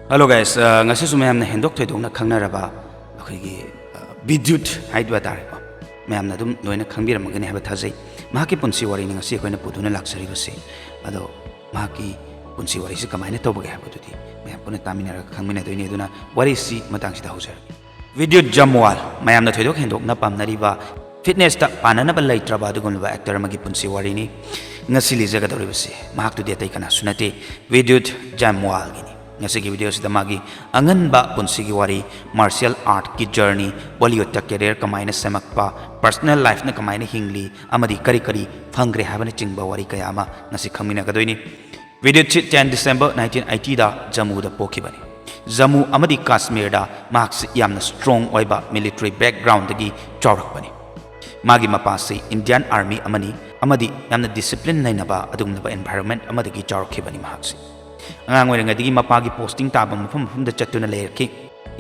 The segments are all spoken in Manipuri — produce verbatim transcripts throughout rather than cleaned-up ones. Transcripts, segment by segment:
Hello guys, uh, ꯉꯁꯤꯁꯨ ꯃꯌꯥꯝꯅ ꯍꯦꯟꯗꯣꯛ ꯊꯣꯏꯗꯣꯛꯅ ꯈꯪꯅꯔꯕ ꯑꯩꯈꯣꯏꯒꯤ ꯕꯤꯗ꯭ꯌꯨꯠ ꯍꯥꯏꯗꯨ ꯍꯥꯏꯇꯥꯔꯦꯀꯣ, ꯃꯌꯥꯝꯅ ꯑꯗꯨꯝ ꯂꯣꯏꯅ ꯈꯪꯕꯤꯔꯝꯃꯒꯅꯤ ꯍꯥꯏꯕ ꯊꯥꯖꯩ꯫ ꯃꯍꯥꯛꯀꯤ ꯄꯨꯟꯁꯤ ꯋꯥꯔꯤꯅꯤ ꯉꯁꯤ ꯑꯩꯈꯣꯏꯅ ꯄꯨꯗꯨꯅ ꯂꯥꯛꯆꯔꯤꯕꯁꯤ꯫ ꯑꯗꯣ ꯃꯍꯥꯛꯀꯤ ꯄꯨꯟꯁꯤ ꯋꯥꯔꯤꯁꯤ ꯀꯃꯥꯏꯅ ꯇꯧꯕꯒꯦ ꯍꯥꯏꯕꯗꯨꯗꯤ ꯃꯌꯥꯝ ꯄꯨꯟꯅ ꯇꯥꯃꯤꯟꯅꯔꯒ ꯈꯪꯃꯤꯟꯅꯗꯣꯏꯅꯤ꯫ ꯑꯗꯨꯅ ꯋꯥꯔꯤꯁꯤ ꯃꯇꯥꯡꯁꯤꯗ ꯍꯧꯖꯔꯒꯦ꯫ ꯕꯤꯗ꯭ꯌꯨꯠ ꯖꯝꯋꯥꯜ, ꯃꯌꯥꯝꯅ ꯊꯣꯏꯗꯣꯛ ꯍꯦꯟꯗꯣꯛꯅ ꯄꯥꯝꯅꯔꯤꯕ, ꯐꯤꯠꯅꯦꯁꯇ ꯄꯥꯟꯅꯅꯕ ꯂꯩꯇ꯭ꯔꯕ ꯑꯗꯨꯒꯨꯝꯂꯕ ꯑꯦꯛꯇꯔ ꯑꯃꯒꯤ ꯄꯨꯟꯁꯤ ꯋꯥꯔꯤꯅꯤ꯫ ꯉꯁꯤ ꯂꯤꯖꯒꯗꯧꯔꯤꯕꯁꯤ ꯃꯍꯥꯛꯇꯨꯗꯤ ꯑꯇꯩ ꯀꯅꯥꯁꯨ ꯅꯠꯇꯦ, ꯕꯤꯗ꯭ꯌꯨꯠ ꯖꯝꯋꯥꯜꯒꯤꯅꯤ꯫ ꯉꯁꯤꯒꯤ ꯚꯤꯗꯤꯑꯣꯁꯤꯗ ꯃꯥꯒꯤ ꯑꯉꯟꯕ ꯄꯨꯟꯁꯤꯒꯤ ꯋꯥꯔꯤ, ꯃꯥꯔꯁꯤꯌꯦꯜ ꯑꯥꯔꯠꯀꯤ ꯖꯔꯅꯤ, ꯕꯣꯂꯤꯋꯨꯗꯇ ꯀꯦꯔꯤꯌꯔ ꯀꯃꯥꯏꯅ ꯁꯦꯝꯃꯛꯄ, ꯄꯔꯁꯅꯦꯜ ꯂꯥꯏꯐꯅ ꯀꯃꯥꯏꯅ ꯍꯤꯡꯂꯤ ꯑꯃꯗꯤ ꯀꯔꯤ ꯀꯔꯤ ꯐꯪꯈ꯭ꯔꯦ ꯍꯥꯏꯕꯅꯆꯤꯡꯕ ꯋꯥꯔꯤ ꯀꯌꯥ ꯑꯃ ꯉꯁꯤ ꯈꯪꯃꯤꯟꯅꯒꯗꯣꯏꯅꯤ꯫ ꯕꯤꯗ꯭ꯌꯨꯠꯁꯤ ten December nineteen eightyꯗ ꯖꯝꯃꯨꯗ ꯄꯣꯛꯈꯤꯕꯅꯤ꯫ ꯖꯝꯃꯨ ꯑꯃꯗꯤ ꯀꯥꯁꯃꯤꯔꯗ ꯃꯍꯥꯛꯁꯤ ꯌꯥꯝꯅ ꯁ꯭ꯇꯔꯣꯡ ꯑꯣꯏꯕ ꯃꯤꯂꯤꯇꯔꯤ ꯕꯦꯛꯒ꯭ꯔꯥꯎꯟꯗꯒꯤ ꯆꯥꯎꯔꯛꯄꯅꯤ꯫ ꯃꯥꯒꯤ ꯃꯄꯥꯁꯤ ꯏꯟꯗꯤꯌꯥꯟ ꯑꯥꯔꯃꯤ ꯑꯃꯅꯤ ꯑꯃꯗꯤ ꯌꯥꯝꯅ ꯗꯤꯁꯤꯄ꯭ꯂꯤꯟ ꯂꯩꯅꯕ ꯑꯗꯨꯒꯨꯝꯂꯕ ꯑꯦꯟꯚꯥꯏꯔꯣꯟꯃꯦꯟ ꯑꯃꯗꯒꯤ ꯆꯥꯎꯔꯛꯈꯤꯕꯅꯤ ꯃꯍꯥꯛꯁꯤ꯫ ꯑꯉꯥꯡ ꯑꯣꯏꯔꯤꯉꯩꯗꯒꯤ ꯃꯄꯥꯒꯤ ꯄꯣꯁꯇꯤꯡ ꯇꯥꯕ ꯃꯐꯝ ꯃꯐꯝꯗ ꯆꯠꯇꯨꯅ ꯂꯩꯔꯛꯈꯤ꯫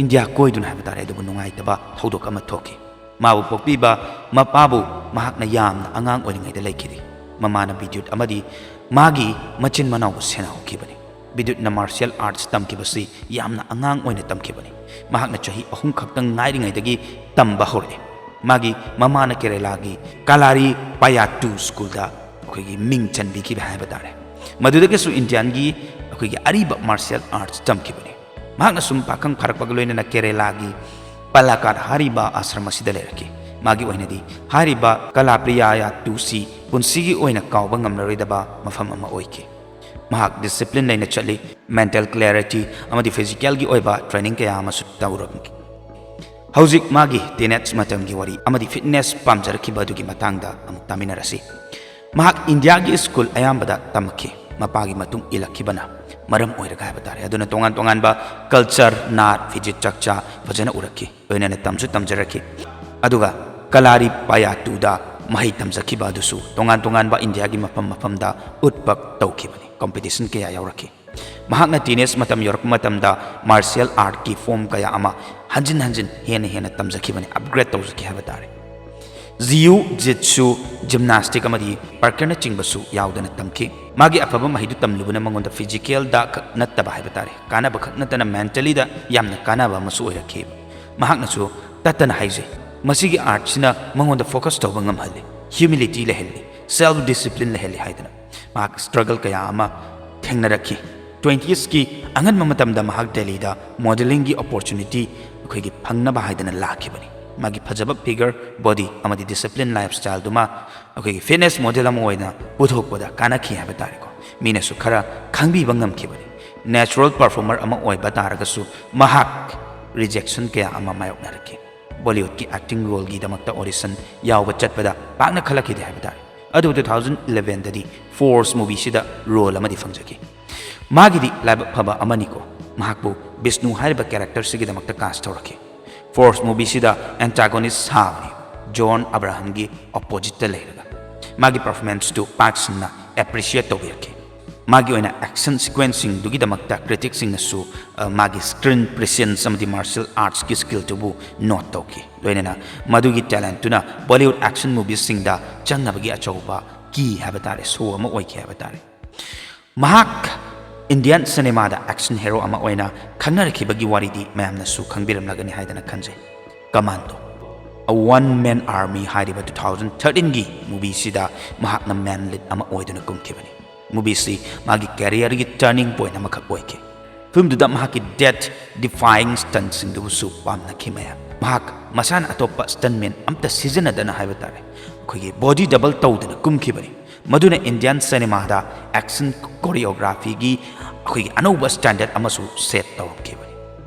ꯏꯟꯗꯤꯌꯥ ꯀꯣꯏꯗꯨꯅ ꯍꯥꯏꯕ ꯇꯥꯔꯦ, ꯑꯗꯨꯕꯨ ꯅꯨꯡꯉꯥꯏꯇꯕ ꯊꯧꯗꯣꯛ ꯑꯃ ꯊꯣꯛꯈꯤ꯫ ꯃꯥꯕꯨ ꯄꯣꯛꯄꯤꯕ ꯃꯄꯥꯕꯨ ꯃꯍꯥꯛꯅ ꯌꯥꯝꯅ ꯑꯉꯥꯡ ꯑꯣꯏꯔꯤꯉꯩꯗ ꯂꯩꯈꯤꯗꯦ꯫ ꯃꯃꯥꯅ ꯕꯤꯗ꯭ꯌꯨꯠ ꯑꯃꯗꯤ ꯃꯥꯒꯤ ꯃꯆꯤꯟ ꯃꯅꯥꯎꯕꯨ ꯁꯦꯟꯅꯍꯧꯈꯤꯕꯅꯤ꯫ ꯕꯤꯗ꯭ꯌꯨꯠꯅ ꯃꯥꯔꯁꯤꯌꯦꯜ ꯑꯥꯔꯠꯁ ꯇꯝꯈꯤꯕꯁꯤ ꯌꯥꯝꯅ ꯑꯉꯥꯡ ꯑꯣꯏꯅ ꯇꯝꯈꯤꯕꯅꯤ꯫ ꯃꯍꯥꯛꯅ ꯆꯍꯤ ꯑꯍꯨꯝ ꯈꯛꯇꯪ ꯉꯥꯏꯔꯤꯉꯩꯗꯒꯤ ꯇꯝꯕ ꯍꯧꯔꯛꯑꯦ꯫ ꯃꯥꯒꯤ ꯃꯃꯥꯅ ꯀꯦꯔꯦꯂꯥꯒꯤ ꯀꯂꯥꯔꯤ ꯄꯌꯥꯇꯨ ꯁ꯭ꯀꯨꯜꯗ ꯑꯩꯈꯣꯏꯒꯤ ꯃꯤꯡ ꯆꯟꯕꯤꯈꯤꯕ ꯍꯥꯏꯕ ꯇꯥꯔꯦ꯫ ꯃꯗꯨꯗꯒꯤꯁꯨ ꯏꯟꯗꯤꯌꯥꯟꯒꯤ ꯑꯩꯈꯣꯏꯒꯤ ꯑꯔꯤꯕ ꯃꯥꯔꯁꯤꯌꯦꯜ ꯑꯥꯔꯠꯁ ꯇꯝꯈꯤꯕꯅꯤ꯫ ꯃꯍꯥꯛꯅ ꯁꯨꯝ ꯄꯥꯈꯪ ꯐꯥꯔꯛꯄꯒ ꯂꯣꯏꯅꯅ ꯀꯦꯔꯦꯂꯥꯒꯤ ꯄꯂꯥꯀꯥꯠ ꯍꯥꯏꯔꯤꯕ ꯑꯥꯁ꯭ꯔꯝ ꯑꯁꯤꯗ ꯂꯩꯔꯛꯈꯤ꯫ ꯃꯥꯒꯤ ꯑꯣꯏꯅꯗꯤ ꯍꯥꯏꯔꯤꯕ ꯀꯂꯥꯄ꯭ꯔꯤꯌꯥꯌꯥꯇꯨꯁꯤ ꯄꯨꯟꯁꯤꯒꯤ ꯑꯣꯏꯅ ꯀꯥꯎꯕ ꯉꯝꯂꯔꯣꯏꯗꯕ ꯃꯐꯝ ꯑꯃ ꯑꯣꯏꯈꯤ꯫ ꯃꯍꯥꯛ ꯗꯤꯁꯤꯄ꯭ꯂꯤꯟ ꯂꯩꯅ ꯆꯠꯂꯤ, ꯃꯦꯟꯇꯦꯜ ꯀ꯭ꯂꯦꯔꯤꯇꯤ ꯑꯃꯗꯤ ꯐꯤꯖꯤꯀꯦꯜꯒꯤ ꯑꯣꯏꯕ ꯇ꯭ꯔꯦꯅꯤꯡ ꯀꯌꯥ ꯑꯃꯁꯨ ꯇꯧꯔꯝꯈꯤ꯫ ꯍꯧꯖꯤꯛ ꯃꯥꯒꯤ ꯇꯤꯅꯦꯖ ꯃꯇꯝꯒꯤ ꯋꯥꯔꯤ ꯑꯃꯗꯤ ꯐꯤꯠꯅꯦꯁ ꯄꯥꯝꯖꯔꯛꯈꯤꯕ ꯑꯗꯨꯒꯤ ꯃꯇꯥꯡꯗ ꯑꯃꯨꯛ ꯇꯥꯃꯤꯟꯅꯔꯁꯤ꯫ ꯃꯍꯥꯛ ꯏꯟꯗꯤꯌꯥꯒꯤ ꯁ꯭ꯀꯨꯜ ꯑꯌꯥꯝꯕꯗ ꯇꯝꯃꯛꯈꯤ, ꯃꯄꯥꯒꯤ ꯃꯇꯨꯡ ꯏꯜꯂꯛꯈꯤꯕꯅ ꯃꯔꯝ ꯑꯣꯏꯔꯒ ꯍꯥꯏꯕ ꯇꯥꯔꯦ꯫ ꯑꯗꯨꯅ ꯇꯣꯉꯥꯟ ꯇꯣꯉꯥꯟꯕ ꯀꯜꯆꯔ, ꯅꯥꯠ, ꯐꯤꯖꯦꯠ ꯆꯥꯛꯆꯥ ꯐꯖꯅ ꯎꯔꯛꯈꯤ, ꯂꯣꯏꯅꯅ ꯇꯝꯁꯨ ꯇꯝꯖꯔꯛꯈꯤ꯫ ꯑꯗꯨꯒ ꯀꯂꯥꯔꯤ ꯄꯌꯥꯇꯨꯗ ꯃꯍꯩ ꯇꯝꯖꯈꯤꯕ ꯑꯗꯨꯁꯨ ꯇꯣꯉꯥꯟ ꯇꯣꯉꯥꯟꯕ ꯏꯟꯗꯤꯌꯥꯒꯤ ꯃꯐꯝ ꯃꯐꯝꯗ ꯎꯠꯄ ꯇꯧꯈꯤꯕꯅꯤ, ꯀꯣꯝꯄꯤꯇꯤꯁꯟ ꯀꯌꯥ ꯌꯥꯎꯔꯛꯈꯤ꯫ ꯃꯍꯥꯛꯅ ꯇꯤꯅꯦꯖ ꯃꯇꯝ ꯌꯧꯔꯛꯄ ꯃꯇꯝꯗ ꯃꯥꯔꯁꯤꯌꯦꯜ ꯑꯥꯔꯠꯀꯤ ꯐꯣꯔꯝ ꯀꯌꯥ ꯑꯃ ꯍꯟꯖꯤꯟ ꯍꯟꯖꯤꯟ ꯍꯦꯟꯅ ꯍꯦꯟꯅ ꯇꯝꯖꯈꯤꯕꯅꯤ, ꯑꯞꯒ꯭ꯔꯦꯗ ꯇꯧꯖꯈꯤ ꯍꯥꯏꯕ ꯇꯥꯔꯦ꯫ ꯖꯤꯌꯨ ꯖꯤꯠꯁꯨ, ꯖꯤꯝꯅꯥꯁꯇꯤꯛ ꯑꯃꯗꯤ ꯄꯥꯔꯀꯔꯅꯆꯤꯡꯕꯁꯨ ꯌꯥꯎꯗꯅ ꯇꯝꯈꯤ꯫ ꯃꯥꯒꯤ ꯑꯐꯕ ꯃꯍꯩꯗꯨ ꯇꯝꯂꯨꯕꯅ ꯃꯉꯣꯟꯗ ꯐꯤꯖꯤꯀꯦꯜꯗ ꯈꯛ ꯅꯠꯇꯕ ꯍꯥꯏꯕ ꯇꯥꯔꯦ, ꯀꯥꯟꯅꯕ ꯈꯛ ꯅꯠꯇꯅ ꯃꯦꯟꯇꯦꯂꯤꯗ ꯌꯥꯝꯅ ꯀꯥꯟꯅꯕ ꯑꯃꯁꯨ ꯑꯣꯏꯔꯛꯈꯤꯕ꯫ ꯃꯍꯥꯛꯅꯁꯨ ꯇꯠꯇꯅ ꯍꯥꯏꯖꯩ, "ꯃꯁꯤꯒꯤ ꯑꯥꯔꯠꯁꯤꯅ ꯃꯉꯣꯟꯗ ꯐꯣꯀꯁ ꯇꯧꯕ ꯉꯝꯍꯜꯂꯤ, ꯍ꯭ꯌꯨꯃꯤꯂꯤꯇꯤ ꯂꯩꯍꯜꯂꯤ, ꯁꯦꯜꯐ ꯗꯤꯁꯤꯄ꯭ꯂꯤꯟ ꯂꯩꯍꯜꯂꯤ" ꯍꯥꯏꯗꯅ꯫ ꯃꯍꯥꯛ ꯁ꯭ꯇ꯭ꯔꯒꯜ ꯀꯌꯥ ꯑꯃ ꯊꯦꯡꯅꯔꯛꯈꯤ꯫ ꯇ꯭ꯋꯦꯟꯇꯤꯁꯀꯤ ꯑꯉꯟꯕ ꯃꯇꯝꯗ ꯃꯍꯥꯛ ꯗꯦꯜꯂꯤꯗ ꯃꯣꯗꯦꯂꯤꯡꯒꯤ ꯑꯣꯄꯣꯔꯆꯨꯅꯤꯇꯤ ꯑꯩꯈꯣꯏꯒꯤ ꯐꯪꯅꯕ ꯍꯥꯏꯗꯅ ꯂꯥꯛꯈꯤꯕꯅꯤ꯫ ꯃꯥꯒꯤ ꯐꯖꯕ ꯐꯤꯒꯔ, ꯕꯣꯗꯤ ꯑꯃꯗꯤ ꯗꯤꯁꯤꯄ꯭ꯂꯤꯟ ꯂꯥꯏꯐ ꯁ꯭ꯇꯥꯏꯜꯗꯨꯃ ꯑꯩꯈꯣꯏꯒꯤ ꯐꯤꯠꯅꯦꯁ ꯃꯣꯗꯦꯜ ꯑꯃ ꯑꯣꯏꯅ ꯄꯨꯊꯣꯛꯄꯗ ꯀꯥꯟꯅꯈꯤ ꯍꯥꯏꯕ ꯇꯥꯔꯦꯀꯣ꯫ ꯃꯤꯅꯁꯨ ꯈꯔ ꯈꯪꯕꯤꯕ ꯉꯝꯈꯤꯕꯅꯤ꯫ ꯅꯦꯆꯔꯦꯜ ꯄꯔꯐꯣꯔꯃꯔ ꯑꯃ ꯑꯣꯏꯕ ꯇꯥꯔꯒꯁꯨ ꯃꯍꯥꯛ ꯔꯤꯖꯦꯛꯁꯟ ꯀꯌꯥ ꯑꯃ ꯃꯥꯌꯣꯛꯅꯔꯛꯈꯤ꯫ ꯕꯣꯂꯤꯋꯨꯗꯀꯤ ꯑꯦꯛꯇꯤꯡ ꯔꯣꯜꯒꯤꯗꯃꯛꯇ ꯑꯣꯗꯤꯁꯟ ꯌꯥꯎꯕ ꯆꯠꯄꯗ ꯄꯥꯛꯅ ꯈꯜꯂꯛꯈꯤꯗꯦ ꯍꯥꯏꯕ ꯇꯥꯔꯦ꯫ ꯑꯗꯨꯕꯨ ꯇꯨ ꯊꯥꯎꯖꯟ ꯏꯂꯦꯚꯦꯟꯗꯗꯤ ꯐꯣꯔꯁ ꯃꯨꯚꯤꯁꯤꯗ ꯔꯣꯜ ꯑꯃꯗꯤ ꯐꯪꯖꯈꯤ꯫ ꯃꯥꯒꯤꯗꯤ ꯂꯥꯏꯕꯛ ꯐꯕ ꯑꯃꯅꯤꯀꯣ, ꯃꯍꯥꯛꯄꯨ ꯕꯤꯁꯅꯨ ꯍꯥꯏꯔꯤꯕ ꯀꯦꯔꯦꯛꯇꯔꯁꯤꯒꯤꯗꯃꯛꯇ ꯀꯥꯁ ꯇꯧꯔꯛꯈꯤ꯫ ꯐꯣꯔꯁ ꯃꯨꯚꯤꯁꯤꯗ ꯑꯦꯟꯇꯥꯒꯣꯅꯤꯁ ꯁꯥꯕꯅꯤ ꯖꯣꯟ ꯑꯕ꯭ꯔꯥꯍꯝꯒꯤ ꯑꯣꯄꯣꯖꯤꯠꯇ ꯂꯩꯔꯒ꯫ ꯃꯥꯒꯤ ꯄꯔꯐꯣꯔꯃꯦꯟꯁꯇꯨ ꯄꯥꯛ ꯁꯟꯅ ꯑꯦꯄ꯭ꯔꯤꯁꯤꯌꯦꯠ ꯇꯧꯕꯤꯔꯛꯈꯤ꯫ ꯃꯥꯒꯤ ꯑꯣꯏꯅ ꯑꯦꯛꯁꯟ ꯁꯤꯀ꯭ꯋꯦꯟꯁꯁꯤꯡꯗꯨꯒꯤꯗꯃꯛꯇ ꯀ꯭ꯔꯤꯇꯤꯛꯁꯤꯡꯅꯁꯨ, ꯑ, ꯃꯥꯒꯤ ꯁ꯭ꯀ꯭ꯔꯤꯟ ꯄ꯭ꯔꯤꯁꯦꯟꯁ ꯑꯃꯗꯤ ꯃꯥꯔꯁꯤꯌꯦꯜ ꯑꯥꯔꯠꯁꯀꯤ ꯁ꯭ꯀꯤꯜꯗꯨꯕꯨ ꯅꯣꯠ ꯇꯧꯈꯤ꯫ ꯂꯣꯏꯅꯅ ꯃꯗꯨꯒꯤ ꯇꯦꯂꯦꯟꯠꯇꯨꯅ ꯕꯣꯂꯤꯋꯨꯗ ꯑꯦꯛꯁꯟ ꯃꯨꯚꯤꯁꯤꯡꯗ ꯆꯪꯅꯕꯒꯤ ꯑꯆꯧꯕ ꯀꯤ ꯍꯥꯏꯕ ꯇꯥꯔꯦ, ꯁꯣ ꯑꯃ ꯑꯣꯏꯈꯤ ꯍꯥꯏꯕ ꯇꯥꯔꯦ꯫ ꯃꯍꯥꯛ ꯏꯟꯗꯤꯌꯟ ꯁꯤꯅꯦꯃꯥꯗ ꯑꯦꯛꯁꯟ ꯍꯦꯔꯣ ꯑꯃ ꯑꯣꯏꯅ ꯈꯪꯅꯔꯛꯈꯤꯕꯒꯤ ꯋꯥꯔꯤꯗꯤ ꯃꯌꯥꯝꯅꯁꯨ ꯈꯪꯕꯤꯔꯝꯂꯒꯅꯤ ꯍꯥꯏꯗꯅ ꯈꯟꯖꯩ꯫ ꯀꯃꯥꯟꯗꯣ, ꯑ ꯋꯥꯟ ꯃꯦꯟ ꯑꯥꯔꯃꯤ ꯍꯥꯏꯔꯤꯕ ꯇꯨ ꯊꯥꯎꯖꯟ ꯊꯥꯔꯇꯤꯟꯒꯤ ꯃꯨꯚꯤꯁꯤꯗ ꯃꯍꯥꯛꯅ ꯃꯦꯟ ꯂꯤꯗ ꯑꯃ ꯑꯣꯏꯗꯨꯅ ꯀꯨꯝꯈꯤꯕꯅꯤ꯫ ꯃꯨꯚꯤꯁꯤ ꯃꯥꯒꯤ ꯀꯦꯔꯤꯌꯔꯒꯤ ꯇꯔꯅꯤꯡ ꯄꯣꯏꯟꯠ ꯑꯃꯈꯛ ꯑꯣꯏꯈꯤ꯫ ꯐꯤꯂꯝꯗꯨꯗ ꯃꯍꯥꯛꯀꯤ ꯗꯦꯠ ꯗꯤꯐꯥꯏꯌꯤꯡ ꯁ꯭ꯇꯟꯠꯁꯤꯡꯗꯨꯕꯨꯁꯨ ꯄꯥꯝꯅꯈꯤ ꯃꯌꯥꯝ꯫ ꯃꯍꯥꯛ ꯃꯁꯥꯅ ꯑꯇꯣꯞꯄ ꯁ꯭ꯇꯟꯠꯃꯦꯟ ꯑꯝꯇ ꯁꯤꯖꯤꯟꯅꯗꯅ ꯍꯥꯏꯕ ꯇꯥꯔꯦ, ꯑꯩꯈꯣꯏꯒꯤ ꯕꯣꯗꯤ ꯗꯕꯜ ꯇꯧꯗꯅ ꯀꯨꯝꯈꯤꯕꯅꯤ꯫ ꯃꯗꯨꯅ ꯏꯟꯗꯤꯌꯟ ꯁꯤꯅꯦꯃꯥꯗ ꯑꯦꯛꯁꯟ ꯀꯣꯔꯤꯌꯣꯒ꯭ꯔꯥꯐꯤꯒꯤ ꯑꯩꯈꯣꯏꯒꯤ ꯑꯅꯧꯕ ꯁ꯭ꯇꯦꯟꯗꯔꯗ ꯑꯃꯁꯨ ꯁꯦꯠ ꯇꯧꯔꯝꯈꯤꯕꯅꯤ꯫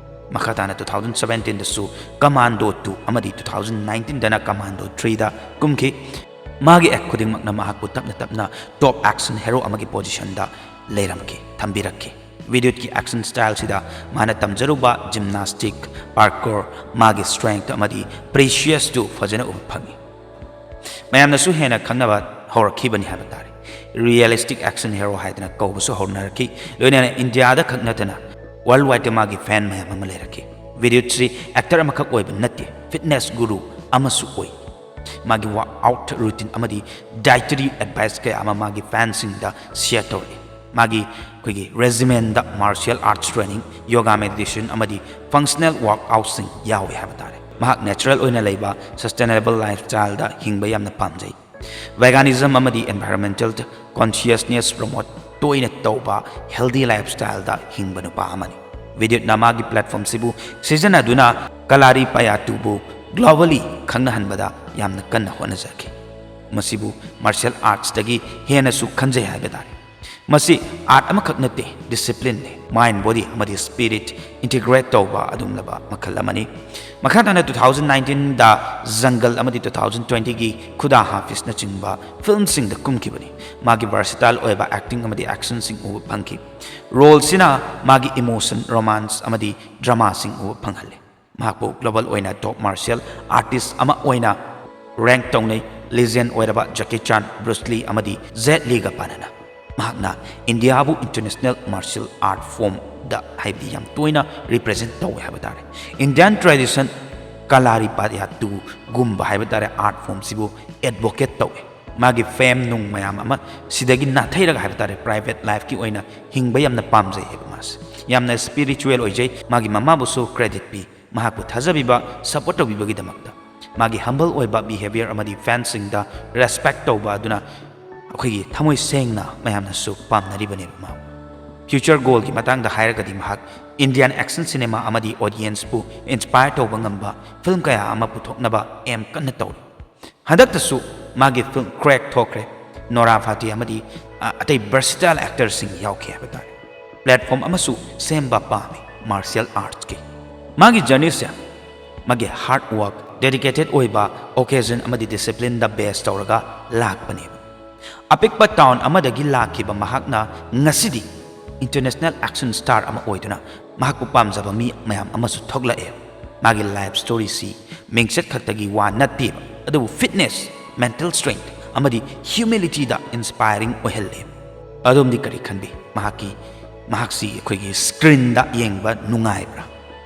ꯃꯈꯥ ꯇꯥꯅ ꯇꯨ ꯊꯥꯎꯖꯟ ꯁꯕꯦꯟꯇꯤꯟꯗꯁꯨ ꯀꯃꯥꯟꯗꯣ ꯇꯨ ꯑꯃꯗꯤ ꯇꯨ ꯊꯥꯎꯖꯟ ꯅꯥꯏꯟꯇꯤꯟꯗꯅ ꯀꯃꯥꯟꯗꯣ ꯊ꯭ꯔꯤꯗ ꯀꯨꯝꯈꯤ꯫ ꯃꯥꯒꯤ ꯑꯦꯛ ꯈꯨꯗꯤꯡꯃꯛꯅ ꯃꯍꯥꯛꯄꯨ ꯇꯞꯅ ꯇꯞꯅ ꯇꯣꯞ ꯑꯦꯛꯁꯟ ꯍꯦꯔꯣ ꯑꯃꯒꯤ ꯄꯣꯖꯤꯁꯟꯗ ꯂꯩꯔꯝꯈꯤ, ꯊꯝꯕꯤꯔꯛꯈꯤ꯫ ꯕꯣꯂꯤꯋꯨꯗꯀꯤ ꯑꯦꯛꯁꯟ ꯁ꯭ꯇꯥꯏꯜꯁꯤꯗ ꯃꯥꯅ ꯇꯝꯖꯔꯨꯕ ꯖꯤꯝꯅꯥꯁꯇꯤꯛ, ꯄꯥꯔꯀꯣꯔ, ꯃꯥꯒꯤ ꯁ꯭ꯇ꯭ꯔꯦꯡꯊ ꯑꯃꯗꯤ ꯄ꯭ꯔꯤꯁꯤꯌꯁꯇꯨ ꯐꯖꯅ ꯎꯕ ꯐꯪꯉꯤ꯫ ꯃꯌꯥꯝꯅꯁꯨ ꯍꯦꯟꯅ ꯈꯪꯅꯕ ꯍꯧꯔꯛꯈꯤꯕꯅꯤ ꯍꯥꯏꯕ ꯇꯥꯔꯦ꯫ ꯔꯤꯌꯦꯂꯤꯁꯇꯤꯛ ꯑꯦꯛꯁꯟ ꯍꯦꯔꯣ ꯍꯥꯏꯗꯅ ꯀꯧꯕꯁꯨ ꯍꯧꯅꯔꯛꯈꯤ꯫ ꯂꯣꯏꯅꯅ ꯏꯟꯗꯤꯌꯥꯗ ꯈꯛ ꯅꯠꯇꯅ ꯋꯥꯔꯜ ꯋꯥꯏꯗꯇ ꯃꯥꯒꯤ ꯐꯦꯟ ꯃꯌꯥꯝ ꯑꯃ ꯂꯩꯔꯛꯈꯤ꯫ ꯕꯣꯂꯤꯋꯨꯗꯁꯤ ꯑꯦꯛꯇꯔ ꯑꯃꯈꯛ ꯑꯣꯏꯕ ꯅꯠꯇꯦ, ꯐꯤꯠꯅꯦꯁ ꯒꯨꯔꯨ ꯑꯃꯁꯨ ꯑꯣꯏ꯫ ꯃꯥꯒꯤ ꯋꯥꯔꯛ ꯑꯥꯎꯠ ꯔꯨꯇꯤꯟ ꯑꯃꯗꯤ ꯗꯥꯏꯇꯔꯤ ꯑꯦꯗꯚꯥꯏꯁ ꯀꯌꯥ ꯑꯃ ꯃꯥꯒꯤ ꯐꯦꯟꯁꯤꯡꯗ ꯁꯤꯌꯔ ꯇꯧꯔꯛꯏ꯫ ꯃꯥꯒꯤ ꯑꯩꯈꯣꯏꯒꯤ ꯔꯦꯖꯤꯃꯦꯟꯗ martial arts training, yoga, meditation ꯑꯃꯗꯤ ꯐꯪꯁꯅꯦꯜ ꯋꯥꯔꯛ ꯑꯥꯎꯠꯁꯤꯡ ꯌꯥꯎꯏ ꯍꯥꯏꯕ ꯇꯥꯔꯦ꯫ ꯃꯍꯥꯛ ꯅꯦꯆꯔꯦꯜ ꯑꯣꯏꯅ ꯂꯩꯕ ꯁꯁꯇꯦꯅꯦꯕꯜ ꯂꯥꯏꯐ ꯁ꯭ꯇꯥꯏꯜꯗ ꯍꯤꯡꯕ ꯌꯥꯝꯅ ꯄꯥꯝꯖꯩ꯫ ꯚꯦꯒꯥꯅꯤꯖꯝ ꯑꯃꯗꯤ ꯑꯦꯟꯚꯥꯏꯔꯣꯟꯃꯦꯟꯇꯦꯜ ꯀꯣꯟꯁꯤꯌꯁꯅꯦꯁ ꯄ꯭ꯔꯃꯣꯠ ꯇꯣꯏꯅ ꯇꯧꯕ ꯍꯦꯜꯗꯤ ꯂꯥꯏꯐ ꯁ꯭ꯇꯥꯏꯜꯗ ꯍꯤꯡꯕ ꯅꯨꯄꯥ ꯑꯃꯅꯤ꯫ ꯕꯤꯗ꯭ꯌꯨꯠꯅ ꯃꯥꯒꯤ ꯄ꯭ꯂꯦꯠꯐꯣꯔꯝꯁꯤꯕꯨ ꯁꯤꯖꯤꯟꯅꯗꯨꯅ ꯀꯂꯥꯔꯤ ꯄꯌꯥꯇꯨꯕꯨ ꯒ꯭ꯂꯣꯕꯦꯜꯂꯤ ꯈꯪꯅꯍꯟꯕꯗ ꯌꯥꯝꯅ ꯀꯟꯅ ꯍꯣꯠꯅꯖꯈꯤ꯫ ꯃꯁꯤꯕꯨ ꯃꯥꯔꯁꯤꯌꯦꯜ ꯑꯥꯔꯠꯁꯇꯒꯤ ꯍꯦꯟꯅꯁꯨ ꯈꯟꯖꯩ ꯍꯥꯏꯕ ꯇꯥꯔꯦ꯫ ꯃꯁꯤ ꯑꯥꯔꯠ ꯑꯃꯈꯛ ꯅꯠꯇꯦ, ꯗꯤꯁꯤꯄ꯭ꯂꯤꯟꯅꯤ꯫ ꯃꯥꯏꯟ, ꯕꯣꯗꯤ ꯑꯃꯗꯤ ꯁ꯭ꯄꯤꯔꯤꯠ ꯏꯟꯇꯤꯒ꯭ꯔꯦꯠ ꯇꯧꯕ ꯑꯗꯨꯒꯨꯝꯂꯕ ꯃꯈꯜ ꯑꯃꯅꯤ꯫ ꯃꯈꯥ ꯇꯥꯅ two thousand nineteenꯗ ꯖꯪꯒꯜ ꯑꯃꯗꯤ two thousand twentyꯒꯤ ꯈꯨꯗꯥ ꯍꯥꯐꯤꯁꯅꯆꯤꯡꯕ ꯐꯤꯜꯝꯁꯤꯡꯗ ꯀꯨꯝꯈꯤꯕꯅꯤ꯫ ꯃꯥꯒꯤ ꯚꯔꯁꯤꯇꯥꯏꯜ ꯑꯣꯏꯕ ꯑꯦꯛꯇꯤꯡ ꯑꯃꯗꯤ ꯑꯦꯛꯁꯟꯁꯤꯡ ꯎꯕ ꯐꯪꯈꯤ꯫ ꯔꯣꯜꯁꯤꯅ ꯃꯥꯒꯤ ꯏꯃꯣꯁꯟ, ꯔꯣꯃꯥꯟꯁ ꯑꯃꯗꯤ ꯗ꯭ꯔꯃꯥꯁꯤꯡ ꯎꯕ ꯐꯪꯍꯜꯂꯤ꯫ ꯃꯍꯥꯛꯄꯨ ꯒ꯭ꯂꯣꯕꯦꯜ ꯑꯣꯏꯅ ꯇꯣꯞ ꯃꯥꯔꯁꯤꯌꯦꯜ ꯑꯥꯔꯇꯤꯁ ꯑꯃ ꯑꯣꯏꯅ ꯔꯦꯡꯛ ꯇꯧꯅꯩ꯫ ꯂꯤꯖꯦꯟ ꯑꯣꯏꯔꯕ ꯖꯦꯀꯤ ꯆꯥꯟ, ꯕ꯭ꯔꯨꯁ ꯂꯤ ꯑꯃꯗꯤ ꯖꯦꯠ ꯂꯤꯒ ꯄꯥꯟꯅꯅ ꯃꯍꯥꯛꯅ ꯏꯟꯗꯤꯌꯥꯕꯨ ꯏꯟꯇꯔꯅꯦꯁꯅꯦꯜ ꯃꯥꯔꯁꯤꯌꯦꯜ ꯑꯥꯔꯠ ꯐꯣꯝꯗ, ꯍꯥꯏꯕꯗꯤ ꯌꯥꯝ ꯇꯣꯏꯅ ꯔꯤꯄ꯭ꯔꯖꯦꯟ ꯇꯧꯋꯦ ꯍꯥꯏꯕ ꯇꯥꯔꯦ꯫ ꯏꯟꯗꯤꯌꯥꯟ ꯇ꯭ꯔꯦꯗꯤꯁꯟ ꯀꯂꯥꯔꯤꯄꯥꯌꯥꯇꯨꯒꯨꯝꯕ ꯍꯥꯏꯕ ꯇꯥꯔꯦ, ꯑꯥꯔꯠ ꯐꯣꯝꯁꯤꯕꯨ ꯑꯦꯗꯚꯣꯀꯦꯠ ꯇꯧꯋꯦ꯫ ꯃꯥꯒꯤ ꯐꯦꯝ ꯅꯨꯡ ꯃꯌꯥꯝ ꯑꯃ ꯁꯤꯗꯒꯤ ꯅꯥꯊꯩꯔꯒ ꯍꯥꯏꯕ ꯇꯥꯔꯦ, ꯄ꯭ꯔꯥꯏꯚꯦꯠ ꯂꯥꯏꯐꯀꯤ ꯑꯣꯏꯅ ꯍꯤꯡꯕ ꯌꯥꯝꯅ ꯄꯥꯝꯖꯩ ꯍꯥꯏꯕ ꯃꯥꯁꯦ꯫ ꯌꯥꯝꯅ ꯁ꯭ꯄꯤꯔꯤꯆꯨꯋꯦꯜ ꯑꯣꯏꯖꯩ꯫ ꯃꯥꯒꯤ ꯃꯃꯥꯕꯨꯁꯨ ꯀ꯭ꯔꯦꯗꯤꯠ ꯄꯤ꯫ ꯃꯍꯥꯛꯄꯨ ꯊꯥꯖꯕꯤꯕ, ꯁꯄꯣꯔꯠ ꯇꯧꯕꯤꯕꯒꯤꯗꯃꯛꯇ꯫ ꯃꯥꯒꯤ ꯍꯝꯕꯜ ꯑꯣꯏꯕ ꯕꯤꯍꯦꯕꯤꯌꯔ ꯑꯃꯗꯤ ꯐꯦꯟꯁꯤꯡꯗ ꯔꯦꯁꯄꯦꯛ ꯇꯧꯕ ꯑꯗꯨꯅ ꯑꯩꯈꯣꯏꯒꯤ ꯊꯃꯣꯏ ꯁꯦꯡꯅ ꯃꯌꯥꯝꯅꯁꯨ ꯄꯥꯝꯅꯔꯤꯕꯅꯦꯕ ꯃꯥꯕꯨ꯫ ꯐ꯭ꯌꯨꯆꯔ ꯒꯣꯜꯒꯤ ꯃꯇꯥꯡꯗ ꯍꯥꯏꯔꯒꯗꯤ ꯃꯍꯥꯛ ꯏꯟꯗꯤꯌꯥꯟ ꯑꯦꯛꯁꯟ ꯁꯤꯅꯦꯃꯥ ꯑꯃꯗꯤ ꯑꯣꯗꯤꯌꯦꯟꯁꯄꯨ ꯏꯟꯁꯄꯥꯌꯔ ꯇꯧꯕ ꯉꯝꯕ ꯐꯤꯜꯝ ꯀꯌꯥ ꯑꯃ ꯄꯨꯊꯣꯛꯅꯕ ꯑꯦꯝ ꯀꯟꯅ ꯇꯧꯔꯤ꯫ ꯍꯟꯗꯛꯇꯁꯨ ꯃꯥꯒꯤ ꯐꯤꯜꯝ ꯀ꯭ꯔꯦꯛ ꯊꯣꯛꯈ꯭ꯔꯦ꯫ ꯅꯣꯔꯥ ꯐꯥꯇꯦ ꯑꯃꯗꯤ, ꯑ, ꯑꯇꯩ ꯚꯔꯁꯤꯇꯥꯏꯜ ꯑꯦꯛꯇꯔꯁꯤꯡ ꯌꯥꯎꯈꯤ ꯍꯥꯏꯕ ꯇꯥꯔꯦ꯫ ꯄ꯭ꯂꯦꯠꯐꯣꯝ ꯑꯃꯁꯨ ꯁꯦꯝꯕ ꯄꯥꯝꯃꯤ ꯃꯥꯔꯁꯤꯌꯦꯜ ꯑꯥꯔꯠꯁꯀꯤ꯫ ꯃꯥꯒꯤ ꯖꯔꯅꯤꯁꯦ ꯃꯥꯒꯤ ꯍꯥꯔꯗ ꯋꯥꯔꯛ, ꯗꯦꯗꯤꯀꯦꯇꯦꯠ ꯑꯣꯏꯕ, ꯑꯣꯀꯦꯖꯟ ꯑꯃꯗꯤ ꯗꯤꯁꯤꯄ꯭ꯂꯤꯟꯗ ꯕꯦꯁ ꯇꯧꯔꯒ ꯂꯥꯛꯄꯅꯦꯕ꯫ ꯑꯄꯤꯛꯄ ꯇꯥꯎꯟ ꯑꯃꯗꯒꯤ ꯂꯥꯛꯈꯤꯕ ꯃꯍꯥꯛꯅ ꯉꯁꯤꯗꯤ ꯏꯟꯇꯔꯅꯦꯁꯅꯦꯜ ꯑꯦꯛꯁꯟ ꯁ꯭ꯇꯥꯔ ꯑꯃ ꯑꯣꯏꯗꯨꯅ ꯃꯍꯥꯛꯄꯨ ꯄꯥꯝꯖꯕ ꯃꯤ ꯃꯌꯥꯝ ꯑꯃꯁꯨ ꯊꯣꯛꯂꯛꯑꯦ꯫ ꯃꯥꯒꯤ ꯂꯥꯏꯐ ꯁ꯭ꯇꯣꯔꯤꯁꯤ ꯃꯤꯡꯆꯠ ꯈꯛꯇꯒꯤ ꯋꯥ ꯅꯠꯇꯦꯕ, ꯑꯗꯨꯕꯨ ꯐꯤꯠꯅꯦꯁ, ꯃꯦꯟꯇꯦꯜ ꯁ꯭ꯇꯔꯦꯡꯊ ꯑꯃꯗꯤ ꯍ꯭ꯌꯨꯃꯤꯂꯤꯇꯤꯗ ꯏꯟꯁꯄꯥꯏꯔꯤꯡ ꯑꯣꯏꯍꯜꯂꯦ꯫ ꯑꯗꯣꯝꯗꯤ ꯀꯔꯤ ꯈꯟꯕꯤ? ꯃꯍꯥꯛꯀꯤ, ꯃꯍꯥꯛꯁꯤ ꯑꯩꯈꯣꯏꯒꯤ ꯁ꯭ꯀ꯭ꯔꯤꯟꯗ ꯌꯦꯡꯕ ꯅꯨꯡꯉꯥꯏꯕ꯭ꯔꯥ?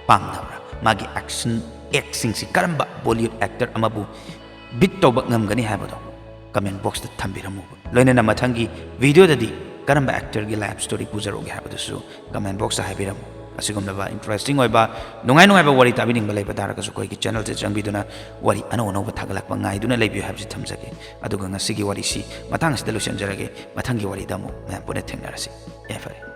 ꯄꯥꯝꯅꯕ꯭ꯔꯥ? ꯃꯥꯒꯤ ꯑꯦꯛꯁꯟ ꯑꯦꯛꯁꯤꯡꯁꯤ ꯀꯔꯝꯕ ꯕꯣꯂꯤꯋꯨꯗ ꯑꯦꯛꯇꯔ ꯑꯃꯕꯨ ꯕꯤꯠ ꯇꯧꯕ ꯉꯝꯒꯅꯤ ꯍꯥꯏꯕꯗꯣ ꯀꯃꯦꯟ ꯕꯣꯛꯁꯇ ꯊꯝꯕꯤꯔꯝꯃꯨꯕ꯫ ꯂꯣꯏꯅꯅ ꯃꯊꯪꯒꯤ ꯚꯤꯗꯤꯑꯣꯗꯗꯤ ꯀꯔꯝꯕ ꯑꯦꯛꯇꯔꯒꯤ ꯂꯥꯏꯐ ꯁ꯭ꯇꯣꯔꯤ ꯄꯨꯖꯔꯛꯎꯒꯦ ꯍꯥꯏꯕꯗꯨꯁꯨ ꯀꯃꯦꯟ ꯕꯣꯛꯁꯇ ꯍꯥꯏꯕꯤꯔꯝꯃꯨ꯫ ꯑꯁꯤꯒꯨꯝꯂꯕ ꯏꯟꯇꯔꯦꯁꯇꯤꯡ ꯑꯣꯏꯕ, ꯅꯨꯡꯉꯥꯏ ꯅꯨꯡꯉꯥꯏꯕ ꯋꯥꯔꯤ ꯇꯥꯕꯤꯅꯤꯡꯕ ꯂꯩꯕ ꯇꯥꯔꯒꯁꯨ ꯑꯩꯈꯣꯏꯒꯤ ꯆꯦꯅꯦꯜꯁꯦ ꯆꯪꯕꯤꯗꯨꯅ ꯋꯥꯔꯤ ꯑꯅꯧ ꯑꯅꯧꯕ ꯊꯥꯒꯠꯂꯛꯄ ꯉꯥꯏꯗꯨꯅ ꯂꯩꯕꯤꯌꯨ ꯍꯥꯏꯕꯁꯤ ꯊꯝꯖꯒꯦ꯫ ꯑꯗꯨꯒ ꯉꯁꯤꯒꯤ ꯋꯥꯔꯤꯁꯤ ꯃꯇꯥꯡ ꯑꯁꯤꯗ ꯂꯣꯏꯁꯤꯟꯖꯔꯒꯦ꯫ ꯃꯊꯪꯒꯤ ꯋꯥꯔꯤꯗ ꯑꯃꯨꯛ ꯃꯌꯥꯝ ꯄꯨꯟꯅ ꯊꯦꯡꯅꯔꯁꯤ꯫ ꯌꯥꯏꯐꯔꯦ꯫